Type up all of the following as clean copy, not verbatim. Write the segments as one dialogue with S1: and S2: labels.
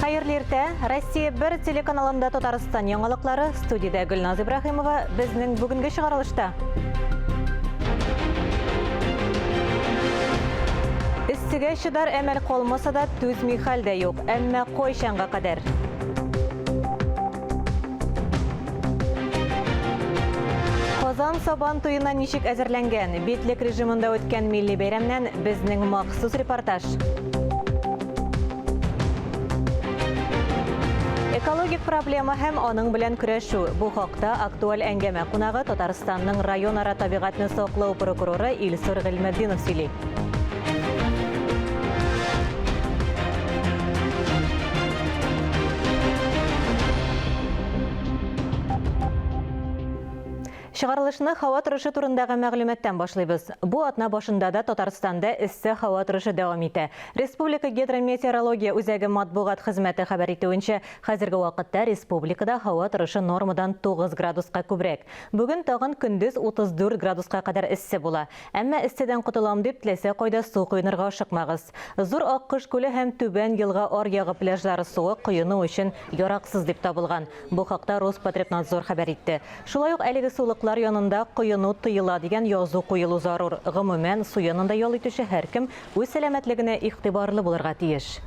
S1: Хәерле иртә! Россия 1 телеканалында Татарстан яңалыклары, студиядә Гөлназ Ибраһимова, безнең бүгенге чыгарылышта. Эссегә чыдар әмәл калмаса да, түзми хәл дә юк. Әмма кайчанга кадәр? Казан Сабан туена ничек әзерләнгән? Битлек режимында үткән милли бәйрәмнән безнең махсус репортаж. Экологик проблема һәм аның белән көрәшү. Бу хакта актуаль әңгәмә кунагы Татарстанның районара табигатьне саклау прокуроры Илсур Гыйльметдинов сөйли. Чыгарылышны һава торышы турындагы мәгълүматтан башлыйбыз. Бу атна башында да Татарстанда эссе һава торышы дәвам итә. Республика гидрометеорология үзәге матбугат хезмәте хәбәр итүенчә, хәзерге вакытта республикада һава торышы нормадан 9 градуска күбрәк. Бүген тагын көндез 34 градуска кадәр эссе була. Әмма эсседән котылам дип, теләсә кайда су коенырга ашыкмагыз. Зур Аккош күле һәм Түбән елга аръягы пляжлары суы коену өчен яраксыз дип табылган. Бу хакта Роспотребнадзор хәбәр итте. Шулай ук әлеге сулыклар янында коену тыела дигән язу куелу зарур. Гомумән, су янында ял итүче һәркем үз сәламәтлегенә игътибарлы булырга тиеш.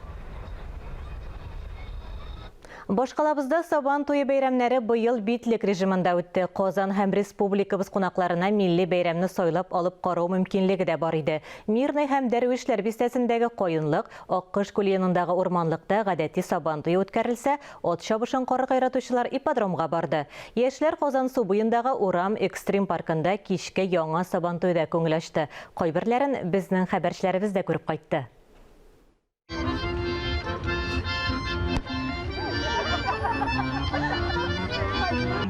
S1: Башкалабызда Сабан туе бәйрәмнәре быел битлек режимында үтте. Казан һәм республикабыз кунакларына милли бәйрәмне сайлап алып карау мөмкинлеге дә бар иде. Мирный һәм Дәрвишләр бистәсендәге Каенлык, Аккош күле янындагы урманлыкта гадәти Сабан туе үткәрелсә, ат чабышын карарга яратучылар ипподромга барды. Яшьләр Казансу буендагы Урам экстрим паркында кичке яңа Сабантуйда күңел ачты. Кайберләрен безнең хәбәрчеләребез дә күреп кайтты.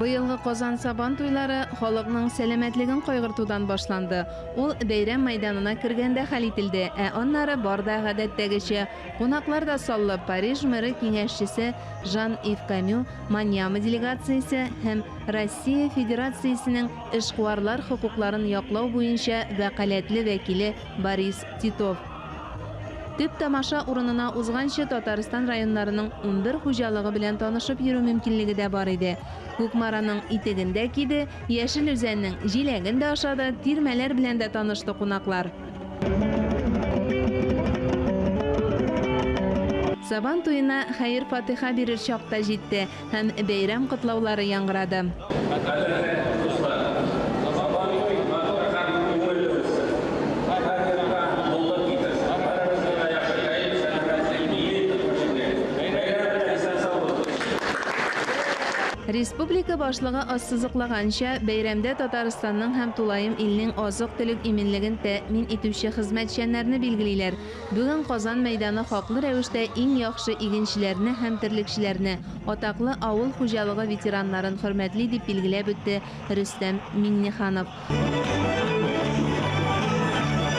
S2: Быелгы Казан Сабан туйлары халыкның сәламәтлеген кайгыртудан башланды. Ул бәйрәм мәйданына кергәндә хәл ителде, ә аннары бар да гадәттәгечә. Кунаклар да саллы, Париж мэры киңәшчесе Жан-Ив Камю, Маньяма делегациясе һәм Россия Федерациясенең эшкуарлар хокукларын яклау буенча вәкаләтле вәкиле Борис Титов. Төп тамаша урынына узганчы Татарстан районнарының 11 хуҗалыгы белән танышып йөрү мөмкинлеге дә бар иде. Кукмараның итеген дә киде, Яшел Үзәннең җиләген дә ашады, тирмәләр белән дә танышты кунаклар. Сабан туена хәер-фатыйха бирер чак та җитте. Һәм бәйрәм котлаулары яңгырады.
S3: Кадерле дуслар! Сабан туй матур һәм күңелле үтсен. Һәр йортка муллык китерсен. Һәребезгә дә яхшы кәеф, сәламәтлек, имин тормыш телим. Бәйрәм белән исән-сау булыгыз!
S2: Республика Башлыгы ассызыклаганча, бәйрәмдә Татарстанның һәм тулаем илнең азык-төлек иминлеген тәэмин итүче хезмәтчәннәрне билгелиләр. Бүген Казан мәйданы хаклы рәвештә иң яхшы игенчеләрне һәм терлекчеләрне, атаклы авыл хуҗалыгы ветераннарын хөрмәтли, дип билгеләп үтте Рөстәм Миңнеханов.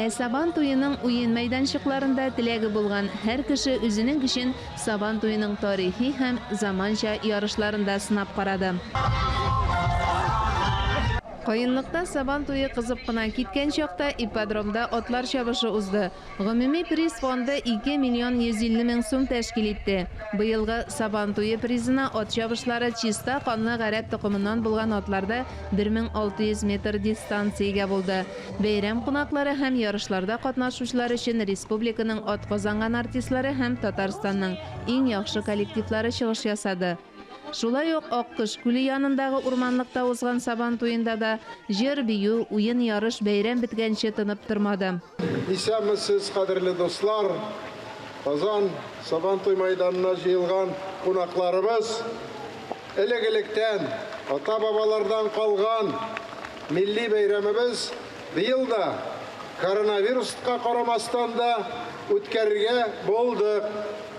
S2: Ә Сабан туеның уен мәйданчыкларында теләге булган һәр кеше үзенең көчен Сабан туеның тарихи һәм заманча ярышларында сынап карады. Каенлыкта Сабан туе кызып кына киткән чакта ипподромда атлар чабышы узды. Гомуми приз фонды 2 миллион 150 мең сум тәшкил итте. Быелгы Сабан туе призына ат чабышлары чиста канлы гарәп токымыннан булган атларда 1600 метр дистанциягә булды. Бәйрәм кунаклары һәм ярышларда катнашучылар өчен республиканың атказанган артистлары һәм Татарстанның иң яхшы коллективлары чыгыш ясады. Шулай ук Аккош күле янындагы урманлыкта узган Сабан туенда да җыр-бию, уен-ярыш бәйрәм беткәнче тынып тормады.
S4: Исәнмесез, кадерле дуслар! Казан Сабантуй мәйданына җыелган кунакларыбыз! Элек-электән, ата-бабалардан калган милли бәйрәмебез быел да, коронавируска карамастан да, үткәрергә булдык.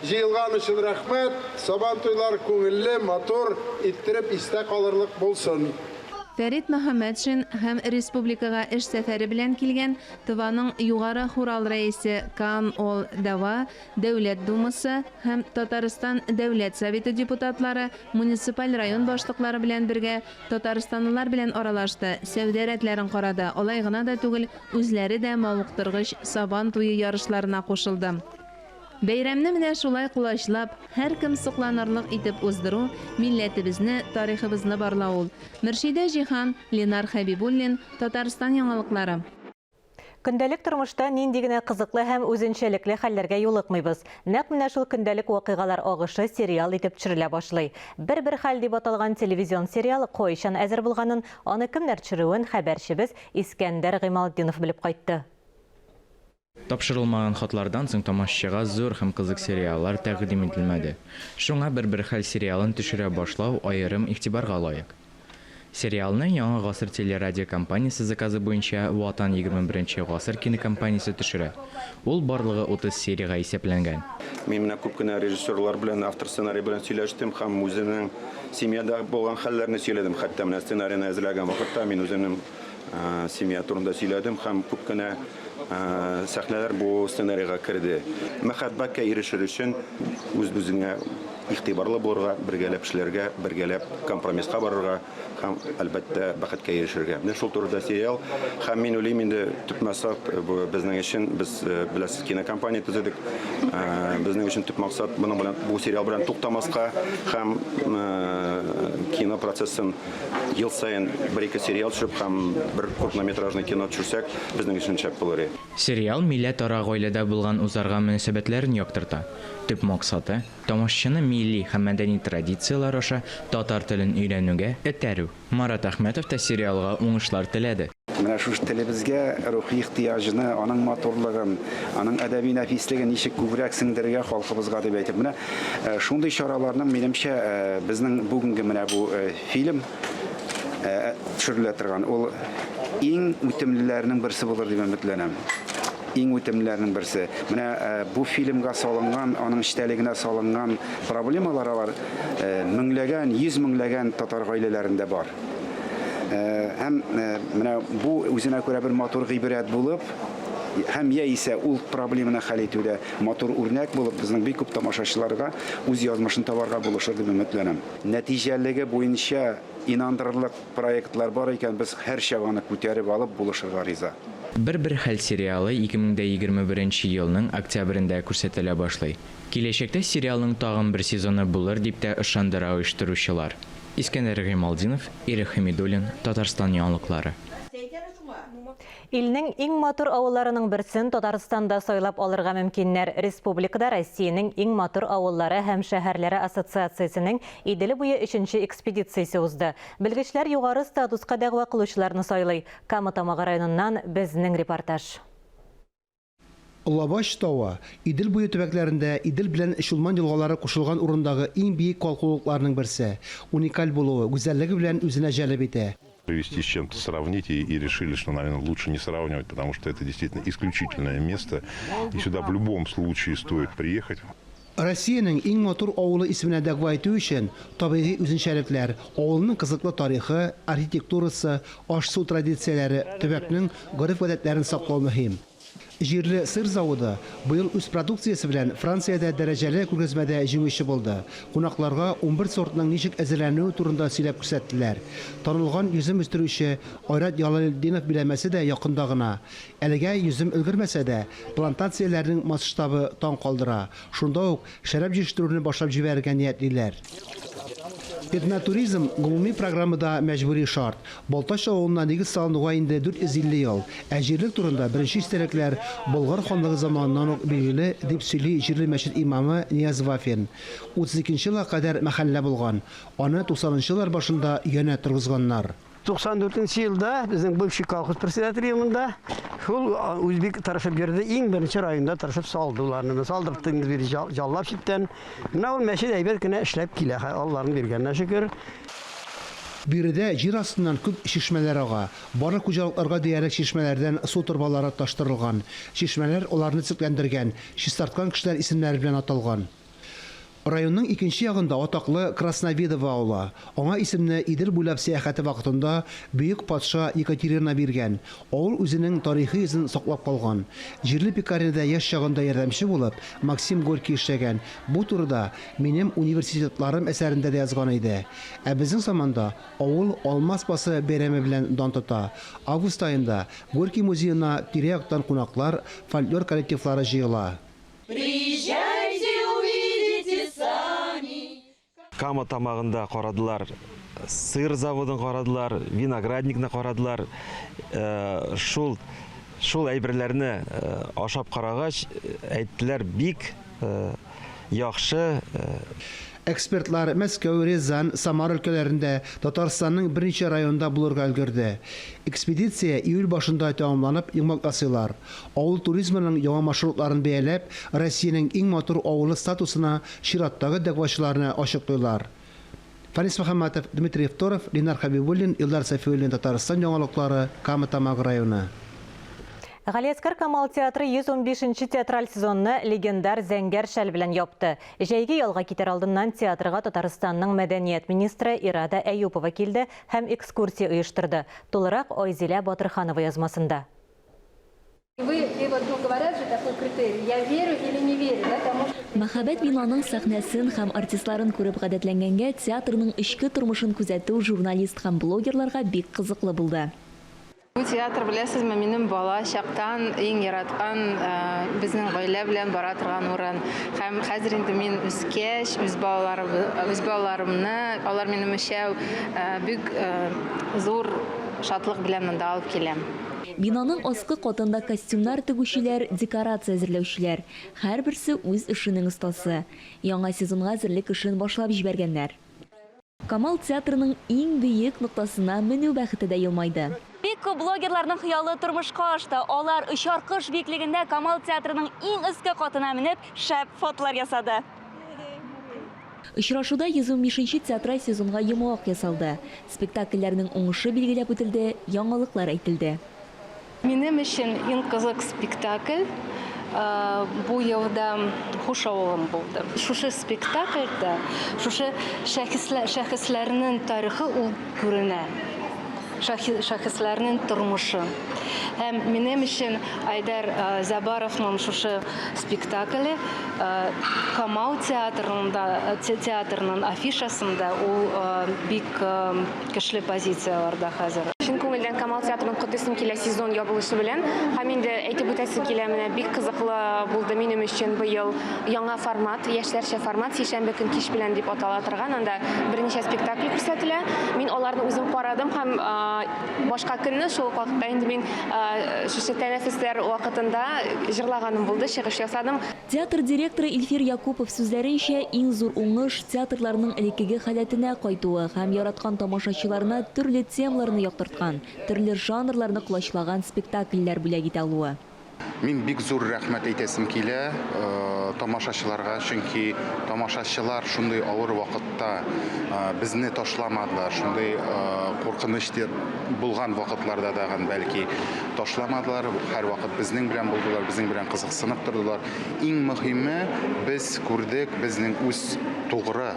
S4: Җыелган өчен рәхмәт, Сабантуйлар күңелле, матур иттереп истә калырлык булсын.
S2: Фәрит Мөхәммәтшин һәм республикага эш сәфәре белән килгән Тываның Югары Хурал рәисе Каан Ол Дава, Дәүләт Думасы һәм Татарстан Дәүләт Советы депутатлары, муниципаль район башлыклары белән бергә татарстанлылар белән аралашты, сәүдә рәтләрен карады, алай гына да түгел, үзләре дә мавыктыргыч Сабан туе ярышларына кушылды. Бәйрәмне менә шулай колачлап, һәркем сокланырлык итеп уздыру, милләтебезне, тарихыбызны барлау ул. Мөршидә Җиһан, Ленар Хәбибуллин, Татарстан яңалыклары.
S1: Көндәлек тормышта нинди генә кызыклы һәм үзенчәлекле хәлләргә юлыкмыйбыз. Нәкъ менә шул көндәлек вакыйгалар агышы сериал итеп төшерелә башлый. Бер-бер хәл дип аталган телевизион сериал кайчан әзер булганын, аны кемнәр төшерүен хәбәрчебез Искәндәр Гыймалтдинов белеп кайтты.
S5: Тапшырылмаган хатлардан соң тамашачыга зур һәм кызык сериаллар тәкъдим ителмәде. Шуңа Бер-бер хәл сериалын төшерә башлау аерым игътибарга лаек. Сериалны Яңа гасыр телерадиокомпаниясе заказы буенча Ватан 21 гасыр кинокомпаниясе төшерә. Ул барлыгы 30 сериягә исәпләнгән.
S6: Мин менә күп кенә режиссерлар белән, автор сценарий белән сөйләштем һәм үземнең семьяда булган хәлләрне сөйләдем. Хәтта менә сценарийны әзерләгән вакытта мин үземнең семья турында сөйләдем һәм күп кенә сәхнәләр бу сценарийга керде. Мәхәббәткә ирешер өчен үз-үзеңә игътибарлы булырга, бергәләп эшләргә, бергәләп компромисска барырга һәм, әлбәттә, бәхеткә ирешергә. Менә шул турыда сериал. Һәм мин уйлыйм инде, төп максат бу безнең өчен, без, беләсез, кинокомпания төзедек. Безнең өчен төп максат моның белән, бу сериал белән туктамаска һәм кино процессын Ел саен бер-ике сериал төшереп һәм бер крупнометражный кино төшерсәк, безнең өчен шәп булыр иде.
S5: Сериал милләтара гаиләдә булган үзарга мөнәсәбәтләрен яктырта. Төп максаты, тамашачыны милли һәм мәдәни традицияләр аша татар телен өйрәнүгә этәрү. Марат Әхмәтов та сериалга уңышлар теләде.
S7: Менә шушы телебезгә рухи ихтыяҗны, аның матурлыгын, аның әдәби нәфислеген ничек күбрәк сеңдерергә халкыбызга дип әйтеп, менә шундый чараларның, минемчә, безнең бүгенге менә бу фильм төшерелә торган, ул иң үтемлеләренең берсе булыр дип өметләнәм. Иң үтемлеләренең берсе. Менә бу фильмга салынган, аның эчтәлегенә салынган проблемалар алар меңләгән, йөз меңләгән татар гаиләләрендә бар. Һәм менә бу үзенә күрә бер матур гыйбрәт булып, һәм яисә ул проблеманы хәл итүдә матур үрнәк булып, безнең бик күп тамашачыларга үз язмышын табарга булышыр дип өметләнәм. Нәтиҗәлелеге буенча инандырырлык проектлар бар икән, без һәрчак аны күтәреп алып булышырга риза.
S5: Бер-бер хәл сериалы 2021 елның октябрендә күрсәтелә башлый. Киләчәктә сериалның тагын бер сезоны булыр дип тә ышандыра оештыручылар. Искәндәр Гыймалтдинов, Ирек Хәмидуллин, Татарстан яңалыклары.
S1: Илнең иң матур авылларының берсен Татарстанда сайлап алырга мөмкиннәр. Республикада Россиянең иң матур авыллары һәм шәһәрләре ассоциациясенең Идел буе өченче экспедициясе узды. Белгечләр югары статуска дәгъва кылучыларны сайлый. Кама Тамагы районыннан безнең репортаж.
S8: Олабач тавы, Идел буе төбәкләрендә Идел белән Чулман елгалары кушылган урындагы иң биек калкулыкларның берсе. Уникаль булуы, гүзәллеге белән үзенә җәлеп итә.
S9: Привести с чем-то сравнить и, и решили, что, наверное, лучше не сравнивать, потому что это действительно исключительное место. И сюда в любом случае стоит приехать.
S8: Россиянең иң матур авылы исеменә дәгъва итү өчен табигый үзенчәлекләр, авылның кызыклы тарихы, архитектурасы, аш-су традицияләре, төбәкнең гореф-гадәтләрен саклау мөһим. Җирле сыр заводы быел үз продукциясе белән Франциядә дәрәҗәле күргәзмәдә җиңүче булды. Кунакларга 11 сортның ничек әзерләнүе турында сөйләп күрсәттеләр. Танылган йөзем үстерүче Айрат Ялалетдинов биләмәсе дә якында гына. Әлегә йөзем өлгермәсә дә, плантацияләрнең масштабы таң калдыра. Шунда ук шәраб җитештерүне башлап җибәрергә ниятлиләр. Этнотуризм, гомуми программада мәҗбүри шарт. Балтач авылына нигез салынуга инде 450 ел, ә җирлек турында беренче истәлекләр Болгар ханлыгы заманыннан ук билгеле, дип сөйли җирле мәчет имамы Нияз Вафин. 32 нче елга кадәр мәхәллә булган, аны 90 нчы еллар башында янә торгызганнар.
S10: 94 нче елда безнең бывший колхоз председателе монда шул үзе бик тырышып йөрде. Иң беренче районда тырышып салды уларны. Салдыртты инде бир җаллап читтән. Менә ул мәчет әйбәт кенә эшләп килә. Алланың биргәненә шөкер.
S8: Биредә җир астыннан күп чишмәләр ага. Барлык хуҗалыкларга диярлек чишмәләрдән су торбалары таштырылган. Чишмәләр аларны төзекләндергән, чистарткан кешеләр исемнәре белән аталган. Районның икенче ягында атаклы Красновидово авылы. Аңа исемне Идел буйлап сәяхәте вакытында бөек патша Екатерина биргән. Авыл үзенең тарихи йөзен саклап калган. Җирле пекарняда яшь чагында ярдәмче булып, Максим Горький эшләгән. Бу турыда Минем университетларым әсәрендә дә язган иде. Ә безнең заманда авыл Алма спасы бәйрәме белән дан тота. Август аенда Горький музеена тирә-яктан кунаклар, фольклор коллективлары җыела.
S11: Приезжай! Кама Тамагында карадылар, сыр заводын карадылар, виноградникны карадылар. Шул шул әйберләрне ашап карагач, әйттеләр, бик яхшы.
S8: Экспертлар Мәскәү, Рязань, Самара өлкәләрендә, Татарстанның берничә районында булырга өлгерде. Экспедиция июль башында тәмамланып, йомгак ясыйлар. Авыл туризмының яңа маршрутларын бәяләп, Россиянең иң матур авылы статусына чираттагы дәгъвачыларны ачыклыйлар. Фәнис Мөхәммәтов, Дмитрий Второв, Ленар Хәбибуллин, Илдар Сафиуллин Татарстан яңалыклары, Кама Тамагы районы.
S1: Галиәсгар Камал театры 115 нче театраль сезонны легендар Зәңгәр шәл белән япты. Җәйге ялга китәр алдыннан театрга Татарстанның мәдәният министры Ирада Әюпова килде һәм экскурсия оештырды. Тулырак Айзилә Батырханова язмасында.
S12: Мәһабәт бинаның сәхнәсен һәм артистларын күреп гадәтләнгәнгә, театрның эчке тормышын күзәтү журналист һәм блогерларга бик кызыклы булды.
S13: Бу театр, беләсезме, минем бала чактан иң яраткан, безнең гаилә белән бара торган урын. Һәм хәзер инде мин үскәч, үз балаларыбыз, үз балаларымны, алар минем өчәү, бик зур шатлык белән монда алып киләм.
S12: Бинаның аскы катында костюмнар тегүчеләр, декорация әзерләүчеләр. Һәрберсе үз эшенең остасы. Яңа сезонга әзерлек эшен башлап җибәргәннәр. Камал театрының иң биек ноктасына менү бәхете дә елмайды.
S14: Бик күп блогерларның хыялы тормышка ашты. Алар очар кош биеклегендә Камал театрының иң өске катына менеп, шәп фотолар ясады.
S12: Очрашуда 115 нче театраль сезонга йомгак ясалды. Спектакльләрнең уңышы билгеләп үтелде, яңалыклар әйтелде.
S13: Минем өчен иң кызык спектакль бу елда Хуш авылым булды. Шушы спектакльдә шушы шәхесләрнең тарихы ул күренә. Шәхесләрнең тормышы. Һәм минем өчен Айдар Зябаровның шушы спектакле Камал театрында, театрның афишасында ул бик көчле позицияләрдә хәзер.
S15: Чын күңелдән Камал театрын котлыйсым килә сезон ябылышы белән. Һәм инде әйтеп үтәсе килә, менә бик кызыклы булды минем өчен быел яңа формат, яшьләрчә формат, сишәмбе көн кич белән дип атала торган. Анда берничә спектакль күрсәтелә. Мин аларны үзем карадым һәм башка көнне шул ук вакытта инде мин шушы тәнәфесләр вакытында җырлаганым булды, чыгыш ясадым.
S12: Театр директоры Илфир Якупов сүзләренчә, иң зур уңыш, театрларның элеккеге халәтенә кайтуы һәм яраткан тамашачыларына төрле темаларны яктырткан, төрле жанрларны колачлаган спектакльләр бүләк итә алуы.
S16: Мин бик зур рәхмәт әйтәсем килә тамашачыларга, чөнки тамашачылар шундый авыр вакытта безне ташламадылар, шундый куркыныч булган вакытларда тагын бәлки ташламадылар, һәрвакыт безнең белән булдылар, безнең белән кызыксынып тордылар. Иң мөһиме, без күрдек безнең үз тугры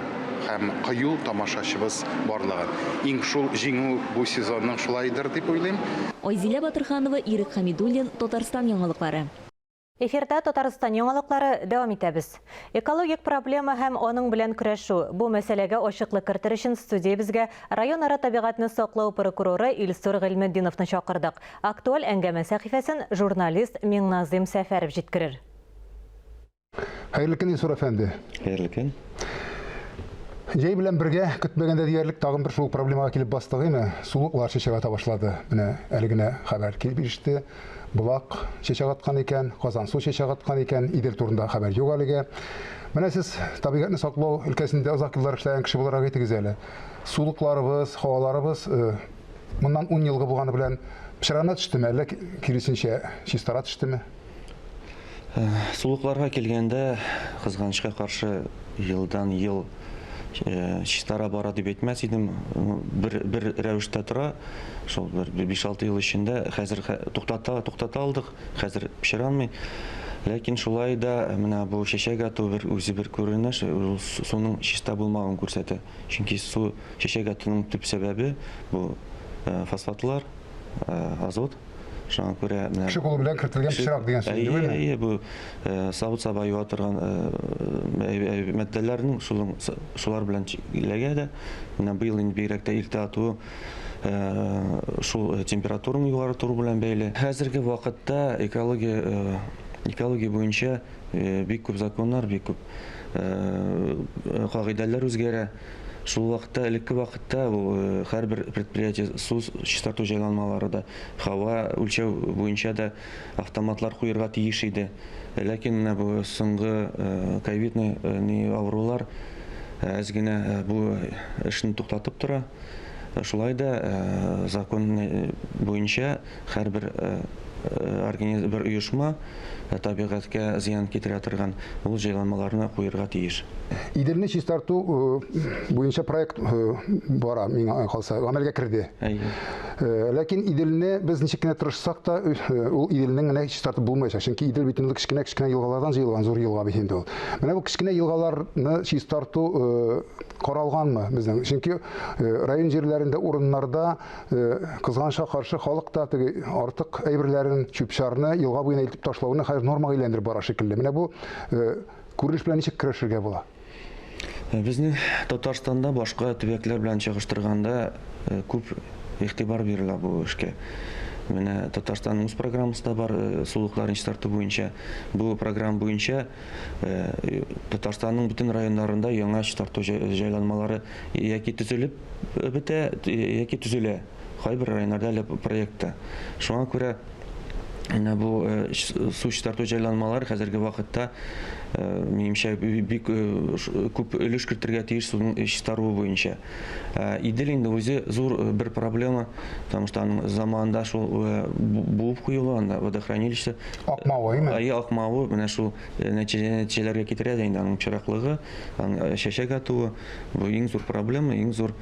S16: һәм кыю тамашачыбыз барлыгын. Иң шул җиңү бу сезонның шулайдыр дип уйлыйм.
S12: Айзилә Батырханова, Ирек Хәмидуллин, Татарстан яңалыклары.
S1: Эфирда Татарстан яңалыклары, дәвам итәбез. Экологик проблема һәм аның белән көрәшү. Бу мәсьәләгә ачыклык кертер өчен студиябезгә районара табигатьне саклау прокуроры Илсур Гыйльметдиновны чакырдык. Актуаль әңгәмә сәхифәсен журналист Миңназыйм Сәфәров җиткерер.
S17: Хәерле көн, Илсур әфәнде.
S18: Хәерле көн.
S17: Җәй белән бергә көтмәгәндә диярлек тагын бер шул проблемага килеп бастык име? Сулыклар чәчәк ата башлады. Менә әле генә хәбәр килеп иреште. Болак чәчәк аткан икән, Казансу чәчәк аткан икән, Идел турында хәбәр юк әлегә. Менә сез табигатьне саклау өлкәсендә озак еллар эшләгән кеше буларак әйтегез әле. Сулыкларыбыз, һаваларыбыз э, моннан 10 елгы булганы белән пычрана төштеме, әллә киресенчә чистара төштеме?
S18: Сулыкларга килгәндә, кызганычка каршы, елдан-ел чистара бара дип әйтмәс идем. Бер, бер рәвештә тора. Шул бер 5-6 ел эчендә хәзер туктата, туктата алдык. Хәзер пычранмый. Ләкин шулай да менә бу чәчәк ату бер үзе бер күренеш, ул суның чиста булмавын күрсәтә. Чөнки су чәчәк атуның төп сәбәбе бу фосфатлар, азот. Шуңа күрә менә
S17: Кеше кулы белән кертелгән пычрак дигән сүз,
S18: түгелме? Әйе, бу савыт-саба юа торган матдәләрнең шулың шулар белән эләгә дә. Менә быел инде бигрәк тә иртә атуы шул температураның югары тору белән бәйле. Хәзерге вакытта экология экология буенча бик күп законнар, бик күп Кагыйдәләр үзгәрә. Шул вакытта, элекке вакытта ул һәрбер предприятие су чистарту җайланмалары да, һава үлчәү буенча да автоматлар куерга тиеш иде. Ләкин менә бу соңгы ковидный ни авырулар әз генә бу эшне туктатып тора. Шулай да закон буенча һәрбер организ бер оешма табигатькә зыян китерә торган ул җайланмаларны куерга тиеш.
S17: Иделне чистарту буенча проект бара, миңа калса, гамәлгә керде.
S18: Әйе.
S17: Ләкин Иделне без ничек кенә тырышсак та, ул Иделнең генә чистартып булмаячак. Чөнки Идел бит инде кечкенә-кечкенә елгалардан җыелган зур елга бит инде ул. Менә бу кечкенә елгаларны чистарту каралганмы безнең? Чөнки район җирләрендә, урыннарда Кызганычка каршы, халык та теге артык әйберләрен, чүп-чарны елга буена илтеп ташлауны хәзер нормага әйләндереп бара шикелле. Менә бу күренеш белән ничек көрәшергә була?
S18: Безнең Татарстанда башка төбәкләр белән чагыштырганда күп игътибар бирелә бу эшкә. Менә Татарстанның үз программасы да бар сулыкларны чистарту буенча. Бу программа буенча Татарстанның бөтен районнарында яңа чистарту җайланмалары яки төзелеп бетә яки төзелә. Кайбер районнарда әле проектта. Шуңа күрә менә бу су чистарту җайланмалар хәзерге вакытта минемчә бик күп өлеш кертергә тиеш суның чистаруы буенча. Идел инде үзе зур бер проблема, потому что аның заманында шул буып куелу анда водохранилище.
S17: Акмавы, әйме?
S18: Әйе, акмавы менә шул нәтиҗәләргә китерә дә инде аның пычраклыгы, аның чәчәк атуы. Бу иң зур проблема, иң зур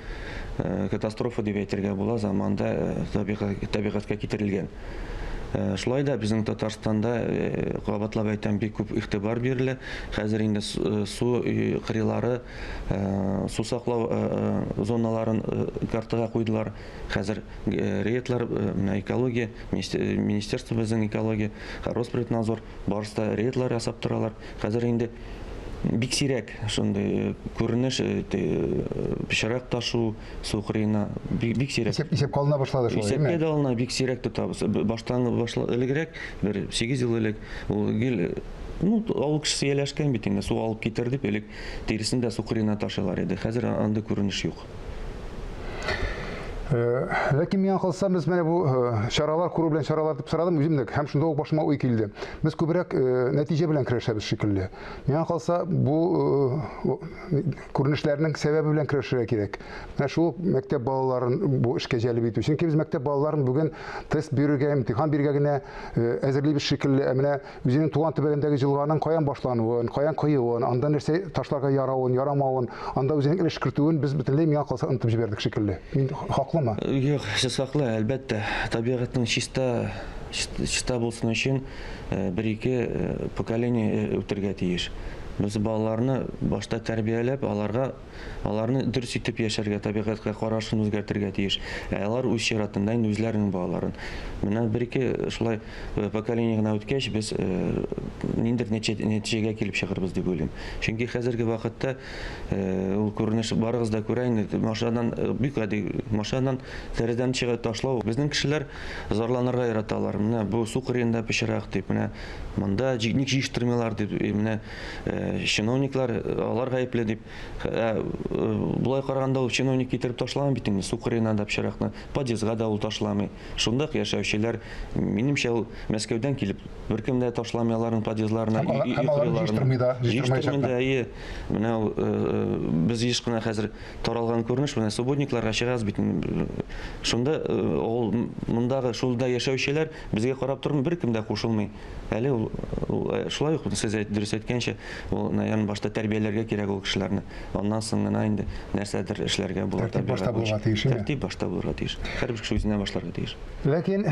S18: катастрофа дип әйтергә була, заманда табигатькә китерелгән. Шулай да безнең Татарстанда, кабатлап әйтәм, бик күп игътибар бирелә. Хәзер инде су кырыйлары, су саклау зоналарын картага куйдылар. Хәзер рейдлар, менә экология, министерство безнең экология, Роспотребнадзор, барысы да рейдлар ясап торалар. Хәзер инде бик сирәк шундый күренеш, пычрак ташу су кырыена бик сирәк.
S17: Исәп, исәпкә алына башлады шулай,
S18: Исәпкә дә алына, бик сирәк тотабыз. Баштан башла элегрәк, бер 8 ел элек ул гел ну, авыл кешесе ияләшкән бит инде, су алып китер дип, элек тиресен дә су кырыена ташыйлар иде. Хәзер андый күренеш юк.
S17: Ләкин миңа калса, без менә бу чаралар күрү белән чаралар дип сорадым үзем дә, һәм шунда ук башыма уй килде. Без күбрәк нәтиҗә белән көрәшәбез шикелле. Миңа калса, бу күренешләрнең сәбәбе белән көрәшергә кирәк. Менә шул ук мәктәп балаларын бу эшкә җәлеп итү. Чөнки без мәктәп балаларын бүген тест бирергә, имтихан бирергә генә әзерлибез шикелле. Ә менә Үзенең туган төбәгендәге җылганың каян башлануын, каян коюын, анда нәрсә ташларга яравын, ярамавын, анда үзенең өлеш кертүен без бөтенләй миңа калса онытып җибәрдек шикелле. Мин хаклымы?
S18: Юк, сез хаклы, әлбәттә. Табигатьнең чиста, чиста булсын өчен бер-ике поколение үтергә тиеш. Без балаларны башта тәрбияләп, аларга Аларны дөрес итеп яшәргә, табигатькә карашын үзгәртергә тиеш. Ә алар үз чиратында инде үзләренең балаларын. Менә бер-ике шулай поколение генә үткәч, без ниндидер нәтиҗәгә килеп чыгырбыз дип уйлыйм. Чөнки хәзерге вакытта ул күренеш барыгыз да күрә инде, машинадан бик гади, машинадан тәрәзәдән чыгып ташлау. Безнең кешеләр зарланырга яраталар. Менә бу су кырыенда пычрак дип, менә монда ник җыештырмыйлар дип, менә чиновниклар алар гаепле дип. Болай караганда ул чиновник китереп ташламый бит инде, су кырыена да пычракны, подъездга да ул ташламый. Шунда ук яшәүчеләр, минемчә, ул Мәскәүдән килеп беркем дә ташламый аларның подъездларына,
S17: өй кырыйларына. Җыештырмый да,
S18: җыештырмый да, әйе. Менә ул без еш кына хәзер таралган күренеш, менә субботникларга чыгабыз бит инде. Шунда ул мондагы шунда яшәүчеләр безгә карап тормый, беркем дә кушылмый. Әле ул, ул шулай ук сез әйт, дөрес әйткәнчә, ул, наверное, башта тәрбияләргә кирәк ул кешеләрне. Аннан соң гына инде нәрсәдер эшләргә була.
S17: Тәртип башта булырга тиеш, әйме?
S18: Тәртип башта булырга тиеш. Һәрбер кеше үзеннән башларга тиеш.
S17: Ләкин,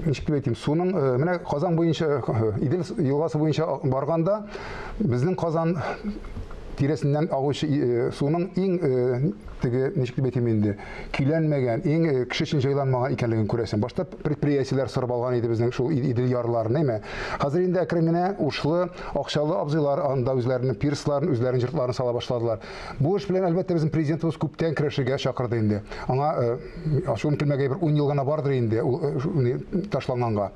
S17: ничек дип әйтим, суның, менә Казан буенча, Идел елгасы буенча барганда, безнең Казан тирәсеннән агучы суның иң теге, ничек дип әйтим инде, көйләнмәгән, иң кеше өчен җайланмаган икәнлеген күрәсең. Башта предприятиеләр сорып алган иде безнең шул Идел ярларын, әйме? Хәзер инде әкрен генә ушлы, акчалы абзыйлар анда үзләренең пирсларын, үзләренең җортларын сала башладылар. Бу эш белән, әлбәттә, безнең президентыбыз күптән көрәшергә чакырды инде. Аңа ачуым килмәгәе бер 10 ел гына бардыр инде ул ташланганга.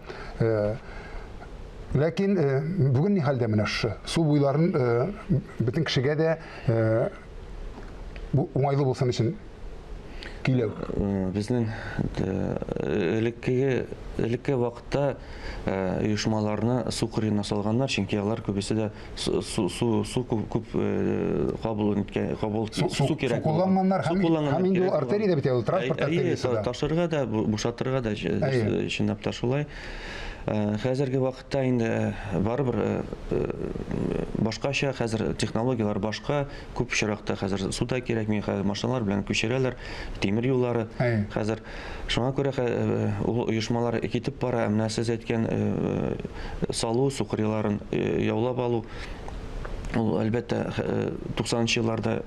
S17: Ләкин бүген ни хәлдә менә шушы су буйларын бөтен кешегә дә бу уңайлы булсын өчен көйләү?
S18: Безнең элеккеге элекке вакытта оешмаларны су кырыена салганнар, чөнки алар күбесе дә су су су күп кабул иткән кабул су кирәк.
S17: Су кулланганнар һәм һәм инде ул артерия дә бит ул транспорт артериясе дә.
S18: Ташырга да, бушатырга да чынлап та шулай. Хәзерге вакытта инде барыбер башкача, хәзер технологияләр башка, күп очракта хәзер су да кирәкми, хәзер машиналар белән күчерәләр, тимер юллары хәзер. Шуңа күрә ул оешмалар китеп бара, ә менә сез әйткән салу, су кырыйларын яулап алу, ул, әлбәттә, 90 нчы елларда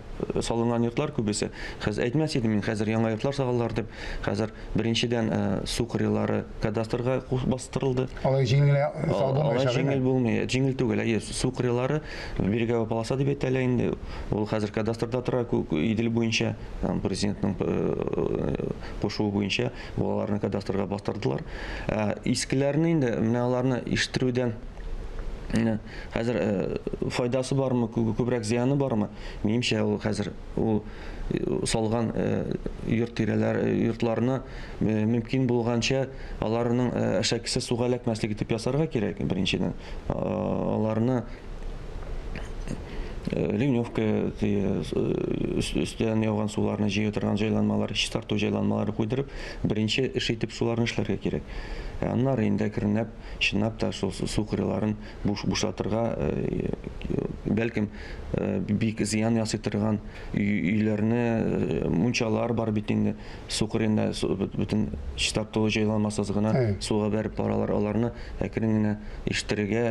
S18: салынган йортлар күбесе. Хәзер әйтмәс идем мин, хәзер яңа йортлар салалар дип, хәзер Беренчедән, су кырыйлары кадастрга бастырылды.
S17: Алай җиңел генә салып булмаячак.
S18: Алай җиңел булмый, җиңел түгел. Әйе, су кырыйлары береговая полоса дип әйтәләр инде. Ул хәзер кадастрда тора, Идел буенча, президентның кушуы буенча аларны кадастрга бастырдылар. Искеләрне инде, менә аларны ишеттерүдән хәзер файдасы бармы, күбрәк зыяны бармы? Минемчә, ул хәзер ул салган йорт тирәләр, йортларны мөмкин булганча аларның әшәкесе суга эләкмәслек итеп ясарга кирәк, беренчедән. Аларны ливневка өстән яуган суларны җыя торган җайланмалар, чистарту җайланмалары куйдырып, беренче эш итеп шуларны эшләргә кирәк. Аннары инде әкренләп, чынлап та шул су кырыйларын бушатырга, бәлкем, бик зыян ясый торган өйләрне, мунчалар бар бит инде, су кырыенда бөтен чистарту җайланмасыз гына суга бәреп баралар, аларны әкрен генә иштерергә,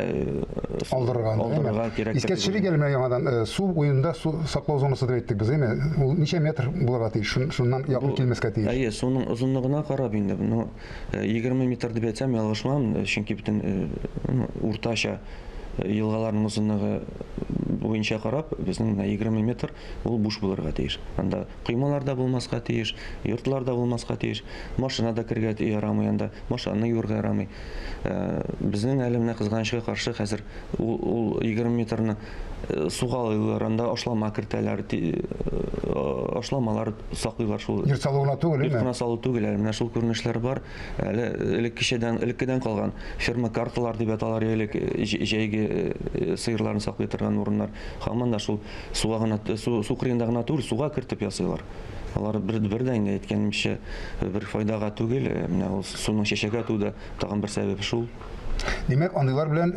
S17: алдырырга,
S18: алдырырга кирәк.
S17: Искә төшерик әле менә яңадан, су буенда су саклау зонасы дип әйттек без, әйме? Ул ничә метр булырга тиеш? Шуннан якын килмәскә тиеш.
S18: Әйе, суның озынлыгына карап инде, ну, 20 метр дип әйтсәм, ялгышмам, чөнки бөтен уртача елгаларның озынлыгы буенча карап, безнең менә 20 метр ул буш булырга тиеш. Анда коймалар да булмаска тиеш, йортлар да булмаска тиеш, машина да керергә ярамый анда, машинаны юырга ярамый. Безнең әле менә кызганычка каршы хәзер ул, ул 20 метрны сугалыйлар, анда ашлама кертәләр, ашламалар саклыйлар шул.
S17: Йорт салу гына түгел,
S18: Йорт кына салу түгел, әле менә шул күренешләр бар. Әле элеккечәдән, элеккедән калган ферма карталар дип аталар элек җәйге сыерларны саклый торган урыннар. Һаман да шул суга гына, су, су кырыенда гына түгел, суга кертеп ясыйлар. Алар бер, бер дә инде әйткәнемчә бер файдага түгел, менә ул суның чәчәк атуы да тагын бер сәбәп шул.
S17: Димәк, андыйлар белән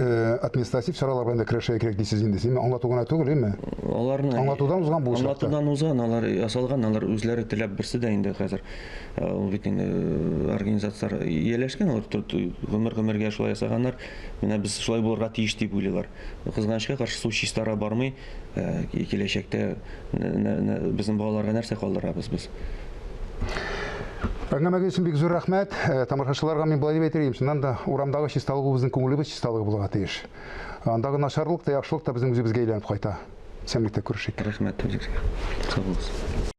S17: административ чаралар белән дә көрәшергә кирәк дисез инде. Син аңлату гына түгел, әйме?
S18: Аларны
S17: аңлатудан узган бу
S18: очракта. Аңлатудан узган, алар ясалган, алар үзләре теләп берсе дә инде хәзер. Ул бит инде организацияләр ияләшкән, алар гомер-гомергә шулай ясаганнар. Менә без шулай булырга тиеш дип уйлыйлар. Кызганычка каршы, су чистара бармый. Киләчәктә безнең балаларга нәрсә калдырабыз без?
S17: Әңгәмәгез өчен бик зур рәхмәт. Тамашачыларга мин болай дип әйтер идем, чыннан да урамдагы чисталык ул безнең күңелебез чисталыгы булырга тиеш. Андагы начарлык та, яхшылык та безнең үзебезгә әйләнеп кайта. Исәнлектә күрешик.
S18: Рәхмәт үзегезгә. Сау булыгыз.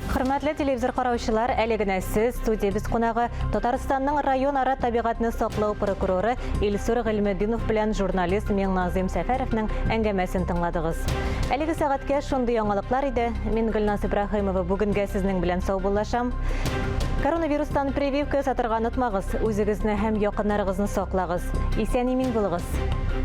S1: Хөрмәтле телевизор караучылар, әле генә сез студиябез кунагы Татарстанның районара табигатьне саклау прокуроры Илсур Гыйльметдинов белән журналист Миңназыйм Сәфәровның әңгәмәсен тыңладыгыз. Әлеге сәгатькә шундый яңалыклар иде. Мин Гөлназ Ибраһимова бүгенгә сезнең белән саубуллашам. Коронавирустан прививка ясатырга онытмагыз, үзегезне һәм якыннарыгызны саклагыз. Исән-имин булыгыз.